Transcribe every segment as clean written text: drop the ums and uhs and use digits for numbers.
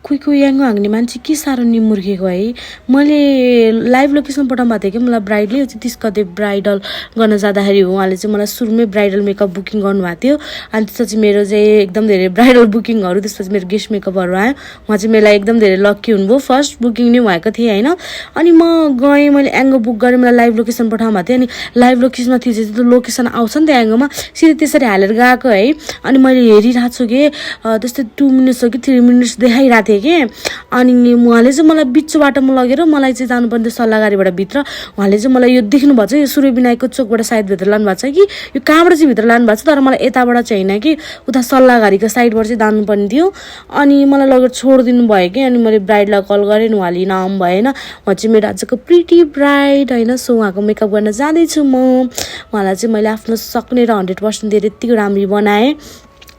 कोही याङ्गो हाँग्ने मान्छे के साह्रो निमुर्खेको है। मैले लाइभ लोकेसन पठाउनु भएको थियो कि मलाई ब्राइडले 30 गते ब्राइडल गर्न जाँदाखेरि हो। उहाँले चाहिँ मलाई सुरुमै ब्राइडल मेकअप बुकिङ गर्नुभएको थियो। अनि त्यसपछि मेरो चाहिँ एकदम धेरै ब्राइडल बुकिङहरू, त्यसपछि मेरो गेस्ट मेकअपहरू आयो। उहाँ चाहिँ मेरो लागि एकदम धेरै लक्की हुनुभयो। फर्स्ट बुकिङ नै भएको थिएँ होइन। अनि म गएँ, मैले एङ्गो बुक गरेँ, मलाई लाइभ लोकेसन पठाउनु भएको थियो। अनि लाइभ लोकेसनमा थियो चाहिँ त्यो लोकेसन आउँछ नि त एङ्गोमा, सिधै त्यसरी हालेर गएको है। अनि मैले हेरिरहेको छु कि त्यस्तै 2 मिनट्स हो कि 3 मिनट्स देखाइरहेको थिएँ कि। अनि उहाँले चाहिँ मलाई बिच बाटोमा लगेर मलाई चाहिँ जानुपर्ने सल्लाहगारीबाट भित्र। उहाँले चाहिँ मलाई यो देख्नुभएको छ, यो सूर्य विनायकको चोकबाट सायद भित्र लानुभएको छ कि यो कहाँबाट चाहिँ भित्र लानुभएको छ, तर मलाई यताबाट चाहिँ होइन कि उता सल्लाहगारीको साइडबाट चाहिँ जानुपर्ने थियो। अनि मलाई लगेर छोडिदिनु भयो कि। अनि मैले ब्राइडलाई कल गरेँ, उहाँले नाम भएन। उहाँ चाहिँ मेरो आजको प्रिटी ब्राइड होइन। सो उहाँको मेकअप गर्न जाँदैछु म। उहाँलाई चाहिँ मैले आफ्नो सक्ने र 100% दिएर यत्तिको राम्ररी बनाएँ।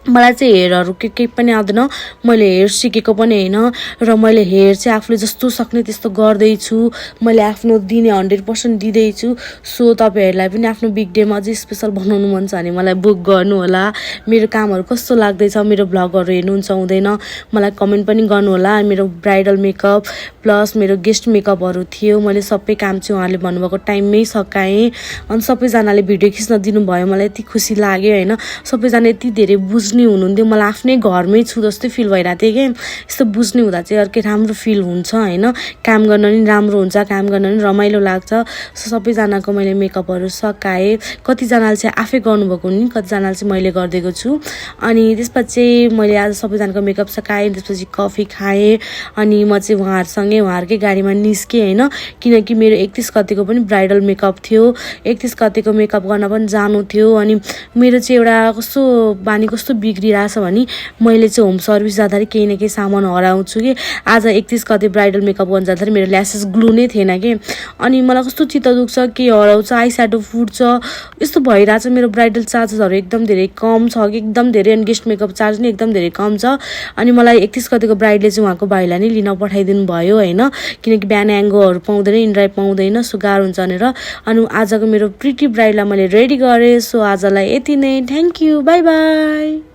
मलाई चाहिँ हेयरहरू केही पनि आउँदैन, मैले हेयर सिकेको पनि होइन। र मैले हेयर चाहिँ आफूले जस्तो सक्ने त्यस्तो गर्दैछु। मैले आफ्नो दिने 100% दिँदैछु। सो तपाईँहरूलाई पनि आफ्नो बिग डेमा अझै स्पेसल बनाउनु मन छ भने मलाई बुक गर्नु होला। मेरो कामहरू कस्तो लाग्दैछ, मेरो भ्लगहरू हेर्नुहुन्छ हुँदैन, मलाई कमेन्ट पनि गर्नु होला। मेरो ब्राइडल मेकअप प्लस मेरो गेस्ट मेकअपहरू थियो। मैले सबै काम चाहिँ उहाँले भन्नुभएको टाइममै सकाएँ। अनि सबैजनाले भिडियो खिच्न दिनुभयो, मलाई यति खुसी लाग्यो होइन। सबैजना यति धेरै बुझ्ने हुनुहुन्थ्यो, मलाई आफ्नै घरमै छु जस्तै फिल भइरहेको थियो कि। यस्तो बुझ्ने हुँदा चाहिँ अर्कै राम्रो फिल हुन्छ होइन। काम गर्न पनि राम्रो हुन्छ, काम गर्न पनि रमाइलो लाग्छ। सो सबैजनाको मैले मेकअपहरू सकाएँ। कतिजनाले चाहिँ आफै गर्नुभएको हुन्, कतिजनाले चाहिँ मैले गरिदिएको छु। अनि त्यसपछि मैले आज सबैजनाको मेकअप सकाएँ। त्यसपछि कफी खाएँ। अनि म चाहिँ उहाँहरूसँगै उहाँहरूकै गाडीमा निस्केँ होइन। किनकि मेरो 31 गतेको पनि ब्राइडल मेकअप थियो, 31 गतेको मेकअप गर्न पनि जानु थियो। अनि मेरो चाहिँ एउटा कस्तो बानी कस्तो बिग्रिरहेछ भने मैले चाहिँ होम सर्भिस जाँदाखेरि केही न केही सामान हराउँछु कि। आज 31 गते ब्राइडल मेकअप गर्न जाँदाखेरि मेरो ल्यासेस ग्लु नै थिएन कि। अनि मलाई कस्तो चित्त दुख्छ, के हराउँछ, आई स्याडो फुट्छ, यस्तो भइरहेछ। मेरो ब्राइडल चार्जेसहरू एकदम धेरै कम छ कि, एकदम धेरै। अनि गेस्ट मेकअप चार्ज नि एकदम धेरै कम छ। अनि मलाई 31 गतेको ब्राइडले चाहिँ उहाँको भाइलाई नै लिन पठाइदिनु भयो होइन। किनकि बिहान एङ्गोहरू पाउँदैन, इनड्राइभ पाउँदैन, सो गाह्रो हुन्छ भनेर। अनि आजको मेरो प्रिटी ब्राइडलाई मैले रेडी गरेँ। सो आजलाई यति नै, थ्याङ्क यू, बाई बाई।